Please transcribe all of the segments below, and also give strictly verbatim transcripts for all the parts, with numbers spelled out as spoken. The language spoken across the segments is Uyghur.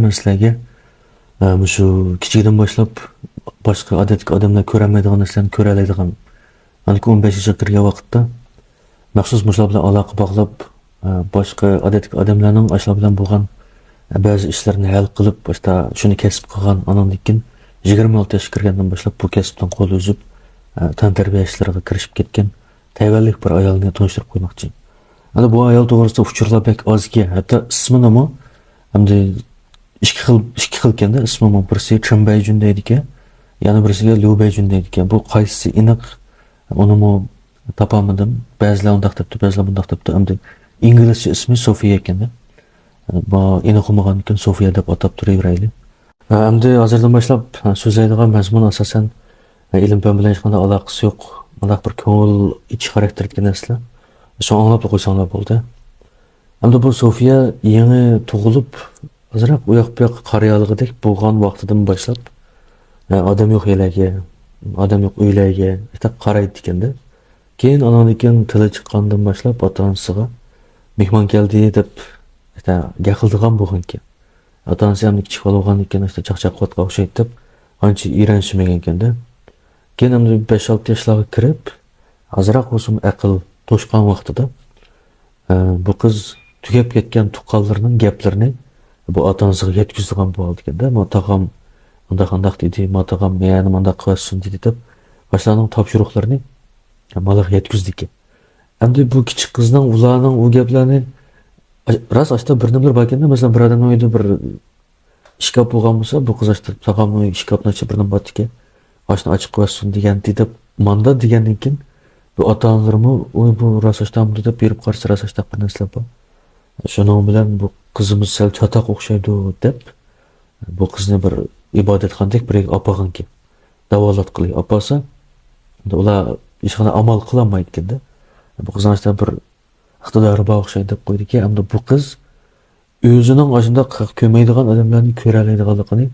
مەن سىلەرگە، ئە، مۇشۇ كىچىكىدىن باشلاپ باشقا ئادەتتىكى ئادەملەر كۆرەلمەيدىغان نەرسىلەرنى كۆرەلەيدىغان، ئاندىن كېيىن ئون بەش ياشقا كىرگەن ۋاقىتتا مەخسۇس مۇشۇلار بىلەن ئالاقە باغلاپ، ئە، باشقا ئادەتتىكى ئادەملەرنىڭ ئاشۇلار بىلەن بولغان، ئە، بەزى ئىشلىرىنى ھەل قىلىپ، باشتا شۇنى كەسىپ قىلغان، ئاندىن كېيىن يىگىرمە ئالتە ياشقا كىرگەندىن باشلاپ بۇ كەسىپتىن قول ئۈزۈپ، ئە، تەنتەربىيە ئىشلىرىغا كىرىشىپ كەتكەن تەيۋەنلىك بىر ئايالنى تونۇشتۇرۇپ قويماقچى. ئەنە بۇ ئايال توغرىسىدا ئۇچۇرلار بەك ئازكەن، ھەتتا ئىسمىنىمۇ ئەمدى ئىككى خىل، ئىككى خىلكەندە، ئىسمىمۇ بىرسى چېن بەيجۈن دەيدىكەن، يەنە بىرسىگە ليۇ بەيجۈن دەيدىكەن. بۇ قايسىسى ئېنىق، ئۇنىمۇ تاپالمىدىم. بەزىلەر ئۇنداق دەپتۇ، بەزىلەر بۇنداق دەپتۇ. ئەمدى ئىنگلىزچە ئىسمى سوفىيە ئىكەن. بۇ ئېنىق بولمىغاندىكىن سوفىيە دەپ ئاتاپ تۇرۇۋېرەيلى. ئەمدى ھازىردىن باشلاپ سۆزلەيدىغان مەزمۇن ئاساسەن ئىلىم-پەن بىلەن ھېچقانداق ئالاقىسى يوق، مۇنداق بىر كۆڭۈل ئېچىش خاراكتېرىدىكى نەرسىلەر. شۇڭا ئاڭلاپلا قويساڭلار بولدى. ئەمدى بۇ سوفىيە يېڭى تۇغۇلۇپ، ئازراق ئۇياق-بۇياققا قارىيالىغۇدەك بولغان ۋاقتىدىن باشلاپ، ئە، ئادەم يوق يەرلەرگە، ئادەم يوق ئۆيلەرگە ئېتەپ قارايدىكەندە. كېيىن ئانىڭدىن كېيىن تىلى چىققاندىن باشلاپ ئاتا-ئانىسىغا مېھمان كەلدى دەپ، ئېتە، گەپ قىلىدىغان بولغانكەن. ئاتا-ئانىسى ئەمدى كىچىك بالا بولغاندىن كېيىن ئاشتا چاقچاق قىلىۋاتقان ئوخشايدۇ دەپ، ئانچە ئېرەنشىمىگەنكەندە. كېيىن ئەمدى بەش-ئالتە ياشلارغا كىرىپ، ئازراق بولسىمۇ ئەقىل توشقان ۋاقتىدا، ئە، بۇ قىز تۈگەپ كەتكەن تۇغقانلىرىنىڭ گەپلىرىنى بۇ ئاتا-ئانىسىغا يەتكۈزىدىغان بولغانىكەندە، ما تاغام مۇنداق-مۇنداق دېدى، ما تاغام يەنە مۇنداق قىلىۋەتسۇن دېدى دەپ، باشلارنىڭ تاپشۇرۇقلىرىنى بالىغا يەتكۈزىدىكەن. ئەمدى بۇ كىچىك قىزنىڭ ئۇلارنىڭ ئۇ گەپلەرنى، راست ئاشتا بىر نېمىلەر باركەندە، مەسىلەن، بىر ئادەمنىڭ ئۆيىدە بىر ئىشكاپ بولغان بولسا، بۇ قىز ئاشتا تاغامنىڭ ئۆيى ئىشكاپنىڭ ئىچىدە بىر نېمە بارتىكەن، ئاشۇنى ئاچىقىۋەتسۇن دېگەنتى دەپ، ماندا دېگەندىن كېيىن، بۇ ئاتا-ئانىلىرىمۇ، ۋوي، بۇ راست ئاشتامدۇ دەپ بېرىپ قارىسا، راست ئاشتاق بىر نەرسىلەر بار. شۇنىڭ بىلەن بۇ قىزىمىز سەل چاتاق ئوخشايدۇ دەپ، بۇ قىزنى بىر ئىبادەتخانىدەك بىر يەرگە ئاپارغانىكەن. داۋالاتقىلى ئاپارسا، ئۇلار ھېچقانداق ئامال قىلالمايدىكەندە. بۇ قىزنىڭ ئاشتا بىر ئىقتىدارى بار ئوخشايدۇ دەپ قويدىكەن. ئەمدى بۇ قىز ئۆزىنىڭ ئاشۇنداق كۆرمەيدىغان ئادەملەرنى كۆرەلەيدىغانلىقىنى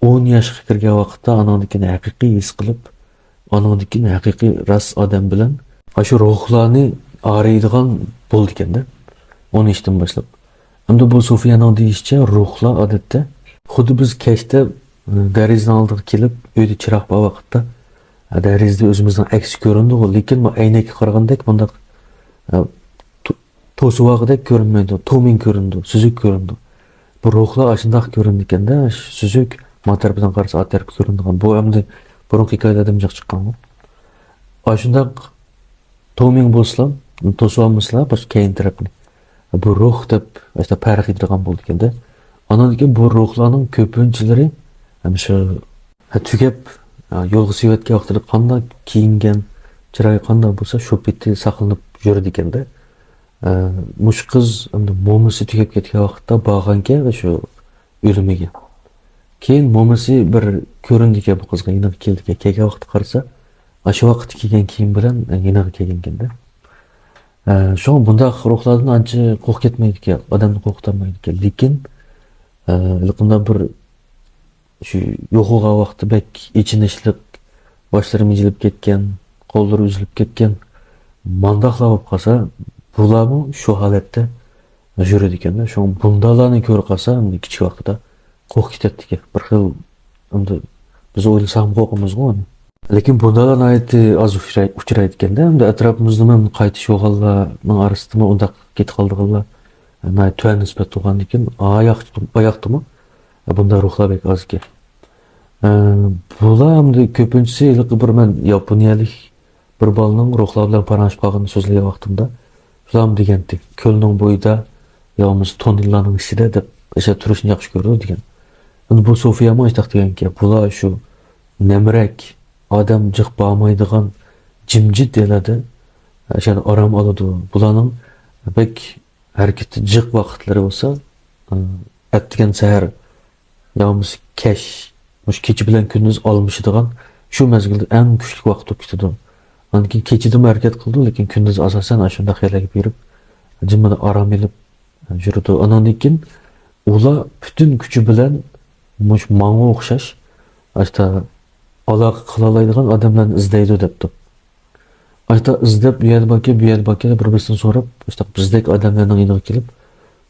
ئون ياشقا كىرگەن ۋاقىتتا ئانىڭدىن كېيىن ھەقىقىي ھېس قىلىپ، ئانىڭدىن كېيىن ھەقىقىي راست ئادەم بىلەن ئاشۇ روھلارنى ئايرىيدىغان بولىدىكەندە، ئون ياشتىن باشلاپ. ئەمدى بۇ سوفىيەنىڭ دېيىشىچە، روھلار ئادەتتە خۇددى بىز كەچتە، ئە، دېرىزىنىڭ ئالدىغا كېلىپ، ئۆيدە چىراغ بار ۋاقىتتا، ئە، دېرىزىدە ئۆزىمىزنىڭ ئەكسى كۆرۈنىدىغۇ، لېكىن بۇ ئەينەككە قارىغاندەك مۇنداق، ئە، تو-، توسۇۋالغۇدەك كۆرۈنمەيدۇ، تومىڭ كۆرۈنىدۇ، سۈزۈك كۆرۈنىدۇ. بۇ روھلار ئاشۇنداق كۆرۈنىدىكەندە، سۈزۈك، ما تەرىپىدىن قارىسا، ئا تەرىپى كۆرۈنىدىغان. بۇ ئەمدى بۇرۇنقى ھېكايىلەردىن جىق چىققانغۇ. ئاشۇنداق تومىڭ بولسىلا، توسۇۋالمىسىلا، باشقا كەينى تەرەپنى. بۇ روھ دەپ ئاشۇنداق پەرق ئېتىدىغان بولىدىكەندە. ئاندىن كېيىن بۇ روھلارنىڭ كۆپىنچىلىرى ھەم شۇ ھە، تۈگەپ، ئە، يولغا سېلىۋەتكەن ۋاقتىدا قانداق كىيىنگەن، چىرايى قانداق بولسا، شۇ پېتى ساقلىنىپ يۈرىدىكەندە. ئە، مۇشۇ قىز ئەمدى مومىسى تۈگەپ كەتكەن ۋاقىتتا بارغانكەن شۇ ئۆلۈمىگە. كېيىن مومىسى بىر كۆرۈندىكەن بۇ قىزغا، يېنىغا كېلىدىكەن. كەلگەن ۋاقىتتا قارىسا، ئاشۇ ۋاقىتتا كىيگەن كىيىم بىلەن، ئە، يېنىغا كەلگەنكەندە. ئە، شۇڭا بۇنداق روھلاردىن ئانچە قورقۇپ كەتمەيدىكەن، ئادەمنى قورقۇتالمايدىكەن. لېكىن، ئە، ھېلىقىنداق بىر شۇ يوقىغان ۋاقتى بەك ئېچىنىشلىق، باشلىرى مىجىلىپ كەتكەن، قوللىرى ئۈزۈلۈپ كەتكەن، مانداقلار بولۇپ قالسا، بۇلارمۇ شۇ ھالەتتە يۈرىدىكەن-دە. شۇڭا بۇنداقلارنى كۆرۈپ قالسا، ئەمدى كىچىك ۋاقتىدا قورقۇپ كېتەتتىكەن. بىر خىل، ئەمدى بىز ئويلىساقمۇ قورقىمىزغۇ ئۇنى. لېكىن بۇنداقلار ناھايىتى ئاز ئۇچراي-، ئۇچرايدىكەن-دە. ئەمدى ئەتراپىمىزدىمۇ قايتىش بولغانلارنىڭ ئارىسىدىمۇ ئۇنداق كېتىپ قالىدىغانلار ناھايىتى تۆۋەن نىسبەت بولغاندىكىن، ئاياق-، ئاياقتىمۇ بۇنداق روھلار بەك ئاز ئىكەن. ئە، بۇلار ئەمدى كۆپىنچىسى ھېلىقى بىر مەن ياپونىيەلىك بىر بالىنىڭ روھلار بىلەن پاراڭلىشىپ قالغىنىنى سۆزلىگەن ۋاقتىمدا، شۇلارمۇ دېگەنتى، كۆلنىڭ بويىدا يا بولمىسا توننېللارنىڭ ئىچىدە دەپ، ئەشە تۇرۇشنى ياخشى كۆرىدۇ دېگەن. ئەمدى بۇ سوفىيەمۇ ئاشۇنداق دېگەنكەن، بۇلار شۇ نەمرەك، ئادەم جىق بارمايدىغان جىمجىت يەرلەردە ئاشۇ ئارام ئالىدۇ. بۇلارنىڭ بەك ھەرىكىتى جىق ۋاقىتلىرى بولسا، ئە، ئەتىگەن سەھەر يا بولمىسا كەچ، مۇشۇ كېچە بىلەن كۈندۈز ئالمىشىدىغان شۇ مەزگىلدە ئەڭ كۈچلۈك ۋاقىت بولۇپ كېتىدۇ. ئاندىن كېيىن كېچىدىمۇ ھەرىكەت قىلىدۇ، لېكىن كۈندۈز ئاساسەن ئاشۇنداق يەرلەرگە بېرىپ، جىممىدە ئارام ئېلىپ يۈرىدۇ. ئاندىن كېيىن ئۇلار پۈتۈن كۈچى بىلەن مۇشۇ ماڭا ئوخشاش ئاشتا ئالاقە قىلالايدىغان ئادەملەرنى ئىزدەيدۇ دەپتۇ. ئاشتا ئىزدەپ، ئۇ يەردە باركەن، بۇ يەردە باركەن، بىر-بىرسىدىن سوراپ، ئاشتا بىزدەك ئادەملەرنىڭ يېنىغا كېلىپ،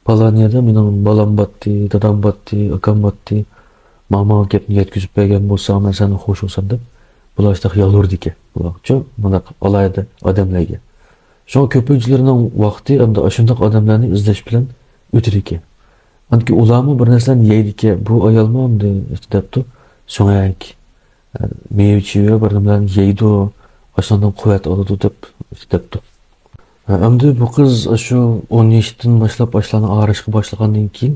پالانىيەدە مېنىڭ بالام باتتى، دادام باتتى، ئاكام باتتى، ماڭا ماۋۇ گەپنى يەتكۈزۈپ بەرگەن بولساڭ، مەن سەندىن خوش بولسام دەپ، بۇلار ئاشتاق يالۋۇرىدىكەن. بۇلارچۇ مۇنداق ئالاھىدە ئادەملەرگە. شۇڭا كۆپىنچىلىرىنىڭ ۋاقتى ئەمدى ئاشۇنداق ئادەملەرنى ئىزدەش بىلەن ئۆتىدىكەن. ئاندىكىن ئۇلارمۇ بىر نەرسىلەرنى يەيدىكەن. بۇ ئايالمۇ ئەمدى دەپتۇ، سۆڭەك، مېۋە-چېۋە بىر نېمىلەرنى يەيدۇ، ئاشۇنىڭدىن قۇۋۋەت ئالىدۇ دەپ دەپتۇ. ئەمدى بۇ قىز شۇ ئون ياشتىن باشلاپ ئاشۇلارنى ئاغرىشقا باشلىغاندىن كېيىن،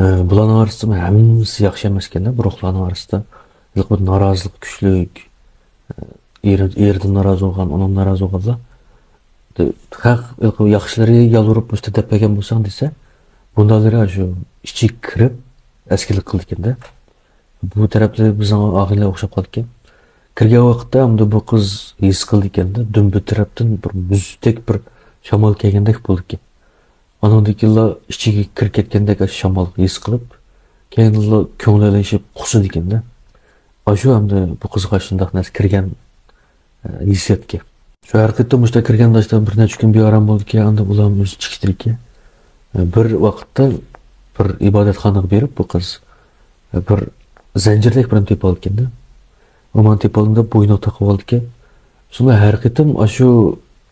ئە، بۇلارنىڭ ئارىسىدا ھەممىسى ياخشى ئەمەسكەندە، بۇ روھلارنىڭ ئارىسىدا ھېلىقى بىر نارازىلىق كۈچلۈك، ئە، ئېرى، ئېرىدىن نارازى بولغان، ئانام نارازى بولغانلار. خەق ھېلىقى ياخشىلىرى يالۋۇرۇپ مۇشۇنداق دەپ بەرگەن بولساڭ دېسە، بۇنداقلىرى شۇ ئىچىگە كىرىپ ئەسكىلىك قىلىدىكەندە. بۇ تەرەپلىرى بىزنىڭ ئاغىنىلەر ئوخشاپ قالىدىكەن. كىرگەن ۋاقىتتا ئەمدى بۇ قىز ھېس قىلىدىكەندە، دۈمبە تەرەپتىن بىر مۇزدەك بىر شامال كەلگەندەك بولىدىكەن. ئانىڭدىن كېيىنلا ئىچىگە كىرىپ كەتكەندەك شامال ھېس قىلىپ، كەينىدىنلا كۆڭلى ئېلىشىپ قۇسىدىكەندە. ئاشۇ ئەمدى بۇ قىزغا شۇنداق نەرسە كىرگەن، ئە، ھېسسىياتكەن. شۇ ھەر قېتىم مۇشۇنداق كىرگەندە بىر نەچچە كۈن بىئارام بولىدىكەن، ئاندىن ئۇلارمۇ ئۆزى چىقىشتىكەن. ئە، بىر ۋاقىتتا بىر ئىبادەتخانىغا بېرىپ بۇ قىز، ئە، بىر زەنجىردەك بىرنى تېپىۋالىدىكەندە. ئۇ مانا تېپىۋالدىم دەپ بوينىغا تاقىۋالىدىكەن. شۇنداق ھەر قېتىم ئاشۇ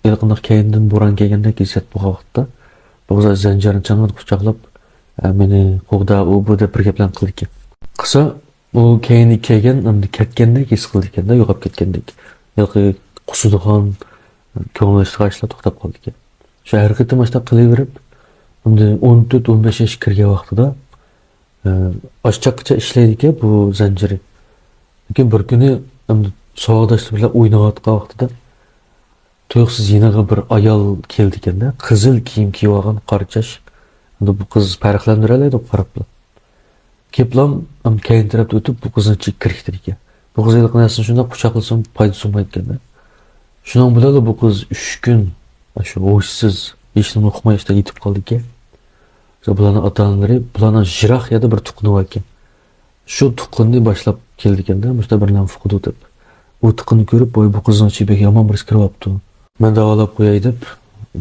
ھېلىقىنداق كەينىدىن بوران كەلگەندەك ھېسسىيات بولغان ۋاقىتتا، بۇ قىز زەنجىرنى چىڭ قۇچاقلاپ، ئە، مېنى قوغدا، ئۇ بۇ دەپ بىر گەپلەرنى قىلىدىكەن. قىلسا، ئۇ كەينىگە كەلگەن، ئەمدى كەتكەندەك ھېس قىلىدىكەندە، يوقاپ كەتكەندەك. ھېلىقى قۇسىدىغان، كۆڭلى ئېلىشىدىغان ئىشلار توختاپ قالىدىكەن. شۇ ھەر قېتىم ئاشۇنداق قىلىۋېرىپ، ئەمدى ئون تۆت، ئون بەش ياشقا كىرگەن ۋاقتىدا، ئە، ئاشۇ چاغقىچە ئىشلەيدىكەن بۇ زەنجىرى. لېكىن بىر كۈنى ئەمدى ساۋاقداشلىرى بىلەن ئويناۋاتقان ۋاقتىدا، تۇيۇقسىز يېنىغا بىر ئايال كېلىدىكەندە، قىزىل كىيىم كىيىۋالغان، قارا چاچ. ئەمدى بۇ قىز پەرقلەندۈرەلەيدۇ قاراپلا. كېپلام ئەمدى كەينى تەرەپتە ئۆتۈپ، بۇ قىزنىڭ ئىچىگە كىرىپ كېتىدىكەن. بۇ قىز ھېلىقى نەرسىنى شۇنداق قۇچاقلىسىمۇ پايدىسى بولمايدىكەندە. شۇنىڭ بىلەنلا بۇ قىز ئۈچ كۈن شۇ ھوشسىز، ھېچنېمە ئۇقماي شۇنداق يېتىپ قالىدىكەن. شۇ بۇلارنىڭ ئاتا-ئانىلىرى، بۇلارنىڭ يىراق يەردە بىر تۇغقىنى باركەن. شۇ تۇغقىنىنى باشلاپ كېلىدىكەندە، مۇشۇنداق بىر نەرسە ئۇقىدۇ دەپ. ئۇ تۇغقىنىنى كۆرۈپ، ۋاي، بۇ قىزنىڭ ئىچىگە بەك يامان بىرسى كىرىۋاپتۇ. مەن داۋالاپ قوياي دەپ،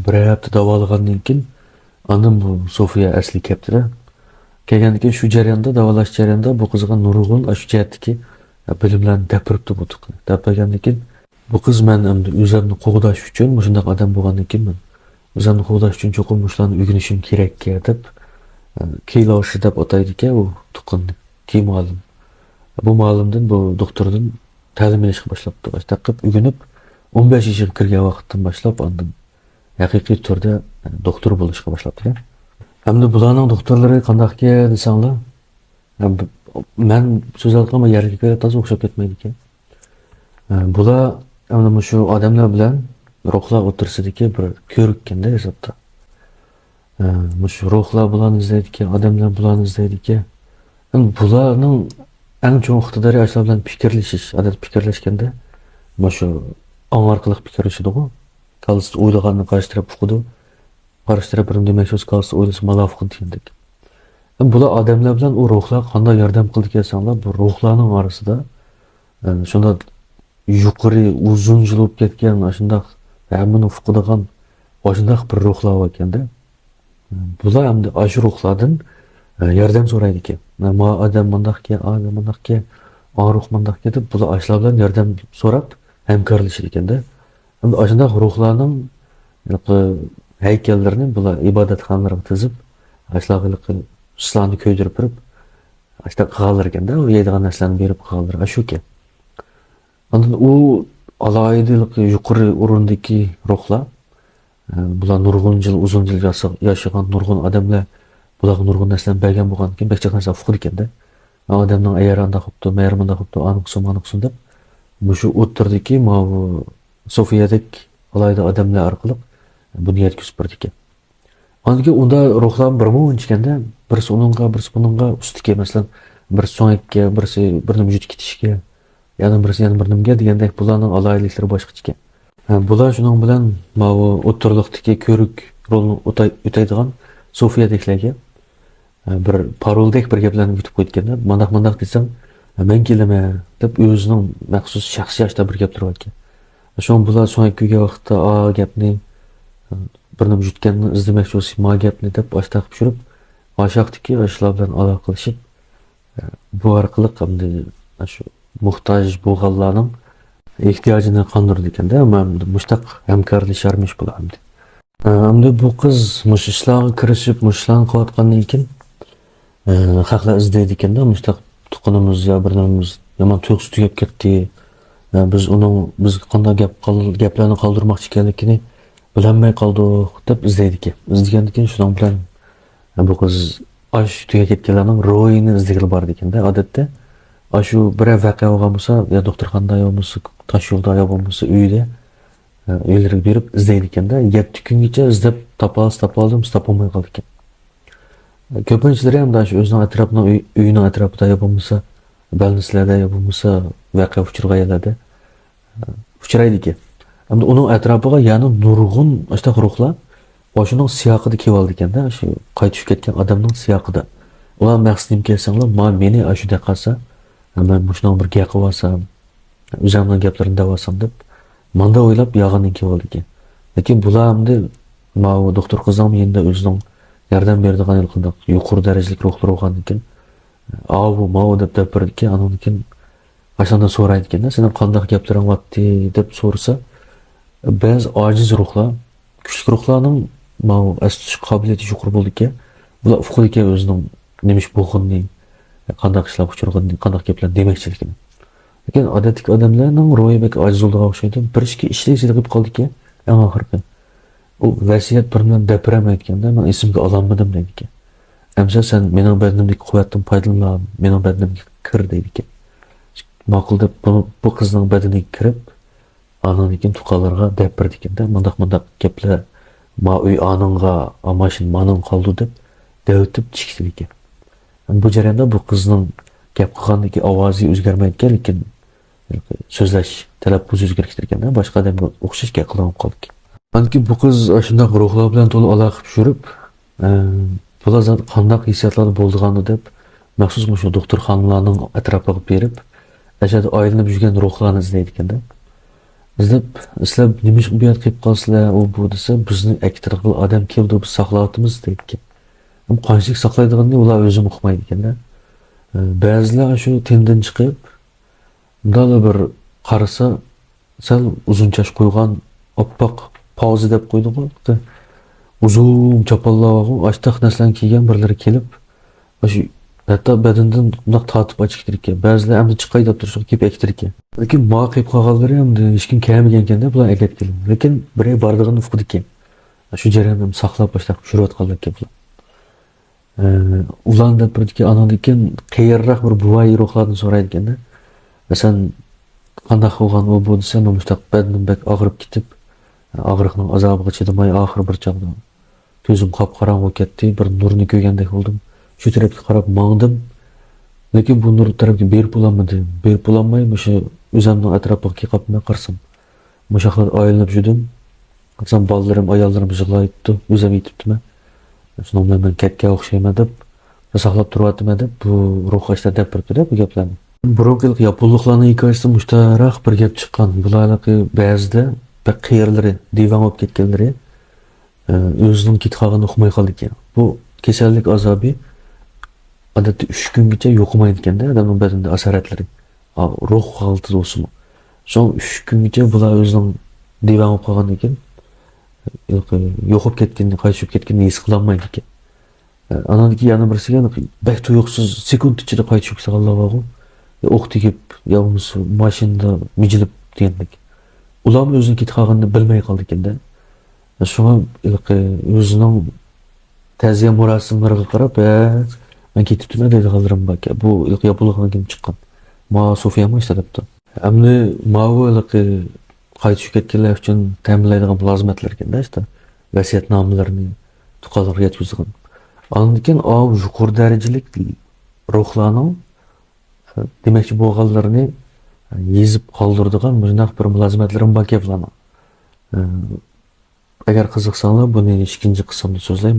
بىر ھەپتە داۋالىغاندىن كېيىن، ئاندىن بۇ سوفىيە ئەسلىگە كەپتىدە. كەلگەندىن كېيىن شۇ جەرياندا، داۋالاش جەريانىدا بۇ قىزغا نۇرغۇن ئاشۇ جەھەتتىكى بىلىملەرنى دەپ بېرىپتۇ بۇ تۇغقىنى. دەپ بەرگەندىن كېيىن، بۇ قىز مەن ئەمدى ئۆزۈمنى قوغداش ئۈچۈن، مۇشۇنداق ئادەم بولغاندىن كېيىن مەن ئۆزۈمنى قوغداش ئۈچۈن چوقۇم مۇشۇلارنى ئۆگىنىشىم كېرەككەن دەپ، ئە، كېيلاۋشى دەپ ئاتايدىكەن ئۇ تۇغقىنىنى، كېي مۇئەللىم. بۇ مۇئەللىمدىن، بۇ دوختۇردىن تەلىم ئېلىشقا باشلاپتۇ. ئاشۇنداق قىلىپ ئۆگىنىپ، ئون بەش يېشىغا كىرگەن ۋاقىتتىن باشلاپ ئاندىن ھەقىقىي تۈردە، ئە، دوختۇر بولۇشقا باشلاپتىكەن. ئەمدى بۇلارنىڭ دوختۇرلىرى قانداقكەن دېسەڭلار، ئە، ب-، مەن سۆزلەۋاتقان بۇ يەرلىك تازا ئوخشاپ كەتمەيدىكەن. ئە، بۇلار ئەمدى مۇشۇ ئادەملەر بىلەن روھلار ئوتتۇرىسىدىكى بىر كۆۋرۈككەندە ھېسابتا. ئە، مۇشۇ روھلار بۇلارنى ئىزدەيدىكەن، ئادەملەر بۇلارنى ئىزدەيدىكەن. ئەمدى بۇلارنىڭ ئەڭ چوڭ ئىقتىدارى ئاشۇلار بىلەن پىكىرلىشىش. ئادەتتە پىكىرلەشكەندە مۇشۇ ئاڭ ئارقىلىق پىكىرلىشىدىغۇ. كاللىسىدا ئويلىغاننى قارشى تەرەپ ئۇقىدۇ. قارشى تەرەپ بىر نېمە دېمەكچى بولسا، كاللىسى ئويلىسا مالاف قىلىدۇ دېگەندەك. بۇلار ئادەملەر بىلەن ئۇ روھلار قانداق ياردەم قىلىدىكەن دېسەڭلار، بۇ روھلارنىڭ ئارىسىدا، ئە، شۇنداق يۇقىرى ئۇزۇن يىل بولۇپ كەتكەن، ئاشۇنداق ھەممىنى ئۇقىدىغان، ئاشۇنداق بىر روھلار باركەندە. بۇلار ئەمدى ئاشۇ روھلاردىن، ئە، ياردەم سورايدىكەن. ما ئادەم مۇنداقكەن، ئا ئادەم مۇنداقكەن، ئا روھ مۇنداقكەن دەپ، بۇلار ئاشۇلار بىلەن ياردەم سوراپ، ھەمكارلىشىدىكەندە. ئەمدى ئاشۇنداق روھلارنىڭ ھېلىقى ھەيكەللىرىنى بۇلار ئىبادەتخانىلارغا تىزىپ، ئاشۇلارغا ھېلىقى ئىشلارنى كۆيدۈرۈپ بېرىپ، ئاشۇنداق قىلغانلىرى ئىكەندە، ئۇ يەيدىغان نەرسىلەرنى بېرىپ قىلغانلىرى ئاشۇكەن. ئاندىن ئۇ ئالاھىدە ھېلىقى يۇقىرى ئورۇندىكى روھلار، ئە، بۇلار نۇرغۇن يىل، ئۇزۇن يىل ياسا-، ياشىغان نۇرغۇن ئادەملەر بۇلارغا نۇرغۇن نەرسىلەرنى بەرگەن بولغاندىكىن، بەك جىق نەرسە ئۇقىدىكەندە. ئادەمنىڭ ئەييارى ئانداق بوپتۇ، مەييارى مۇنداق بوپتۇ، ئانى قىلسۇن، مانا قىلسۇن دەپ، مۇشۇ ئوتتۇرىدىكى ماۋۇ سوفىيەدەك ئالاھىدە ئادەملەر ئارقىلىق بۇنى يەتكۈزۈپ بېرىدىكەن. ئاندىن كېيىن ئۇندا روھلارمۇ بىر مۇنچە ئىكەندە، بىرسى ئۇنىڭغا، بىرسى بۇنىڭغا ئۇستىكەن، مەسىلەن، بىرسى سۆڭەككە، بىرسى بىر نېمە يۇتۇپ كېتىشكە، يەنە بىرسى يەنە بىر نېمىگە دېگەندەك، بۇلارنىڭ ئالاھىدىلىكلىرى باشقىچە ئىكەن. ھە، بۇلار شۇنىڭ بىلەن ماۋۇ ئوتتۇرىلىقتىكى كۆۋرۈك رولنى ئۆتەي-، ئۆتەيدىغان سوفىيەدەكلەرگە، ھە، بىر پارولدەك بىر گەپلەرنى ئۆتۈپ قويىدىكەن. مانداق، مانداق دېسەڭ، ھە، مەن كېلىمەن دەپ ئۆزىنىڭ مەخسۇس شەخسىي ئاشتا بىر گەپلىرى باركەن. شۇڭا بۇلار سۆڭەك كۆرگەن ۋاقىتتا ئا گەپنى، ھە، بىر نېمە يۈتكەننى ئىزدىمەكچى بولسا، ما گەپنى دەپ ئاشتاق پىشۇرۇپ، ئاشاقتىكى ئاشۇلار بىلەن ئالاقىلىشىپ، بۇ ئارقىلىق ئەمدى شۇ موھتاج بولغانلارنىڭ ئېھتىياجىنى قاندۇرىدىكەن-دە. ئەمدى مۇشتاق ھەمكارلىشارمىش بۇلار ئەمدى. ئەمدى بۇ قىز مۇشۇ ئىشلارغا كىرىشىپ، مۇشۇ ئىشلارنى قىلىۋاتقاندىن كېيىن، ئە، خەقلەر ئىزدەيدىكەن-دە، مۇشتاق تۇغقىنىمىز يا بىر نېمىمىز يامان تۇيۇقسىز تۈگەپ كەتتى. ئە، بىز ئۇنىڭ بىزگە قانداق گەپ قىل-، گەپلەرنى قالدۇرماقچى ئىكەنلىكىنى بىلەلمەي قالدۇق دەپ ئىزدەيدىكەن. ئىزدىگەندىن كېيىن شۇنىڭ بىلەن، ئە، بۇ قىز ئاشۇ تۈگەپ كەتكەنلەرنىڭ روھىنى ئىزدىگىلى بارىدىكەن-دە. ئادەتتە ئاشۇ بىرەر ۋەقە بولغان بولسا، يا دوختۇرخانىدا يا بولمىسا تاش يولدا يا بولمىسا ئۆيدە، ئە، ئۆيلىرىگە بېرىپ ئىزدەيدىكەن-دە. يەتتە كۈنگىچە ئىزدەپ تاپالسا تاپالدىم، تاپالماي قالىدىكەن. كۆپىنچىلىرى ھەم شۇ ئۆزىنىڭ ئەتراپىنىڭ ئۆي-، ئۆيىنىڭ ئەتراپىدا يا بولمىسا بەلنىسلەردە يا بولمىسا ۋەقە ئۇچرىغان يەرلەردە، ئە، ئۇچرايدىكەن. ئەمدى ئۇنىڭ ئەتراپىغا يەنە نۇرغۇن ئاشۇنداق روھلار ئاشۇنىڭ سىياقىدا كېلىۋالىدىكەن-دە، شۇ قايتىپ كەتكەن ئادەمنىڭ سىياقىدا. ئۇلار مەقسىتىم كەلسەڭلار، ما مېنى ئاشۇ دەقاسا، مەن مۇشۇنىڭ بىر گەپى بولسا، ئۆزۈمنىڭ گەپلىرىنى دەۋالسام دەپ، ماندا ئويلاپ يالغاندىن كېلىۋالىدىكەن. لېكىن بۇلار ئەمدى ماۋۇ دوختۇر قىزنىڭمۇ يېنىدا ئۆزىنىڭ ياردەم بېرىدىغان ھېلىقانداق يۇقىرى دەرىجىلىك روھلىرى بولغاندىكىن، ئاۋۇ، ماۋۇ دەپ دەپ بېرىدىكەن. ئاندىن كېيىن قاچاندا سورايدىكەن، سېنىڭ قانداق گەپلىرىڭ بارتتى دەپ سورىسا، بەزى ئاجىز روھلار، كۈچلۈك روھلارنىڭ ماۋۇ ئەستە تۇتۇش قابىلىيىتى يۇقىرى بولىدىكەن. بۇلار ئۇقىدىكەن ئۆزىنىڭ نېمە ئىش بولغىنىنى، قانداق ئىشلارغا ئۇچرىغىنىنى، قانداق گەپلەرنى دېمەكچىلىكىنى. لېكىن ئادەتتىكى ئادەملەرنىڭ روھى بەك ئاجىز بولىدىغان ئوخشايدۇ. بىر ئىككى ئىشلىك سىلىقىپ قالىدىكەن، ئەڭ ئاخىرقى. ئۇ ۋەسىيەت بىر نېمىنى دەپ بېرەلمەيدىكەن-دە، مەن ئېسىمگە ئالالمىدىم دەيدىكەن. ئەمسە سەن مېنىڭ بەدىنىمدىكى قۇۋۋەتتىن پايدىلان، مېنىڭ بەدىنىمگە كىر دەيدىكەن. ماقۇل دەپ بۇ، بۇ قىزنىڭ بەدىنىگە كىرىپ، ئاندىن كېيىن تۇغقانلىرىغا دەپ بېرىدىكەن-دە، مۇنداق، مۇنداق گەپلەر، ما ئۆي ئانىڭغا، ما ماشىنا مانىڭغا قالىدۇ دەپ دەۋېتىپ چىقىدىكەن. بۇ جەرياندا بۇ قىزنىڭ گەپ قىلغاندىكى ئاۋازى ئۆزگەرمەيدىكەن، لېكىن سۆزلەش تەلەپپۇزى ئۆزگىرىپ كېتىدىكەن، باشقا ئادەمگە ئوخشاش گەپ قىلىدىغان بولۇپ قالىدىكەن. ئاندىن كېيىن بۇ قىز ئاشۇنداق روھلار بىلەن تولا ئالاقە چۈشۈرۈپ، ئە، بۇلار زادى قانداق ھېسسىياتلاردا بولىدىغاندۇ دەپ، مەخسۇس مۇشۇ دوختۇرخانىلارنىڭ ئەتراپىغا بېرىپ، ئەشەدە ئايلىنىپ يۈرگەن روھلارنى ئىزدەيدىكەن-دە. ئىزدەپ، سىلەر نېمە ئىش بۇ يەردە قېلىپ قالىسىلەر، ئۇ بۇ دېسە، بىزنى ئەكېتىدىغان ئادەم كەلدى، بىز ساقلاۋاتىمىز دەيدىكەن. ئەمما قانچىلىك ساقلايدىغىنىنى ئۇلار ئۆزىمۇ ئۇقمايدىكەن-دە. ئە، بەزىلەر شۇ تېمىدىن چىقىپ، مۇنداقلا بىر قارىسا، سەل ئۇزۇن چاچ قويغان، ئاپئاق پاۋزا دەپ قويىدىغۇ، ئۇزۇن چاپانلار بارغۇ، ئاشتاق نەرسىلەرنى كىيگەن بىرلىرى كېلىپ، ئاشۇ ھەتتا بەدىنىدىن مۇنداق تارتىپ ئاچىقىپ كېتىدىكەن. بەزىلەر ئەمدى چىقاي دەپ تۇرسىغۇ كېلىپ ئەكېتىدىكەن. لېكىن ماڭا قېلىپ قالغانلىرى ئەمدى ھېچكىم كەلمىگەنكەن دەپ بۇلار ئەكەتكەن. لېكىن بىرى بارىدىغىنىنى ئۇقىدىكەن. شۇ جەرياندا ساقلاپ ئاشتاق چۈشۈرۈۋاتقانلىكەن بۇلار. ئە، ئۇلارنى دەپ بېرىدىكەن، ئانىڭدىن كېيىن قېرىراق بىر بوۋاي روھلاردىن سورايدىكەن-دە. سەن قانداق بولغان ئۇ بۇ دېسە، مەن مۇشتاق بەدىنىم بەك ئاغرىپ كېتىپ، ئاغرىقنىڭ ئازابىغا چىدىماي، ئاخىرى بىر چاغدا كۆزۈم قاپقاراڭغۇ بولۇپ كەتتى، بىر نۇرنى كۆرگەندەك بولدۇم. شۇ تەرەپكە قاراپ ماڭدىم. لېكىن بۇ نۇر تەرەپكە بېرىپ بولالمىدىم. بېرىپ بولالماي، مۇشۇ ئۆزەمنىڭ ئەتراپىغا كېلىپ قاپمەن قارىسام. مۇشاقلار ئايلىنىپ يۈردۈم. قارىسام، بالىلىرىم، ئاياللىرىم يىغلايتتى، ئۆزۈم يېتىپتىمەن. شۇنىڭ بىلەن مەن كەتكەن ئوخشايمەن دەپ، ساقلاپ تۇرۇۋاتىمەن دەپ، بۇ روھ ئاشتا دەپ بېرىپتۇ-دە بۇ گەپلەرنى. بۇرۇنقى ياپونلۇقلارنىڭ ھېكايىسىدە مۇشتاراق بىر گەپ چىققان. بۇلار ھېلىقى بەزىدە بەك قېرىلىرى، دىۋەڭ بولۇپ كەتكەنلىرى، ئۆزىنىڭ كېتىپ قالغىنىنى ئۇقماي قالىدىكەن. بۇ كېسەللىك ئازابى ئادەتتە ئۈچ كۈنگىچە يوقىمايدىكەن-دە، ئادەمنىڭ بەدىنىدە ئاسارەتلىرى. ئا، روھ ھالىتىدە بولسىمۇ. شۇڭا ئۈچ كۈنگىچە بۇلار ئۆزىنىڭ دىۋەڭ بولۇپ قالغاندىن كېيىن، ھېلىقى يوقاپ كەتكىنىنى، قايتا چۈشۈپ كەتكىنىنى ھېس قىلالمايدىكەن. ئاندىن كېيىن يەنە بىرسىگە بەك تۇيۇقسىز سېكۇنت ئىچىدە قايتا چۈشۈپ كەتكەنلەر بارغۇ. ئوق تېگىپ، يا بولمىسا ماشىنىدا مىجىلىپ دېگەندەك. ئۇلارمۇ ئۆزىنىڭ كېتىپ قالغىنىنى بىلمەي قالىدىكەن-دە. شۇڭا ھېلىقى ئۆزىنىڭ تەزىيە مۇراسىملىرىغا قاراپ، ھە، مەن كېتىپتىمەن دەيدىغانلىرىم باركەن. بۇ ھېلىقى ياپونلۇقنىڭ كېلىپ چىققان. ما سوفىيەمۇ ئىشتە دەپتۇ. ئەمدى ماۋۇ ھېلىقى قايتا چۈشۈپ كەتكەنلەر ئۈچۈن تەمىنلەيدىغان مۇلازىمەتلەر ئىكەن-دە، ئىشتە ۋەسىيەتنامىلىرىنى تۇغقانلارغا يەتكۈزىدىغان. ئاندىن كېيىن ئاۋۇ يۇقىرى دەرىجىلىك روھلارنىڭ دېمەكچى بولغانلىرىنى يېزىپ قالدۇرىدىغان مۇشۇنداق بىر مۇلازىمەتلىرىمۇ باركەن بۇلارنىڭ. ئەگەر قىزىقساڭلار، بۇنى ئىككىنچى قىسىمدا سۆزلەيمەن.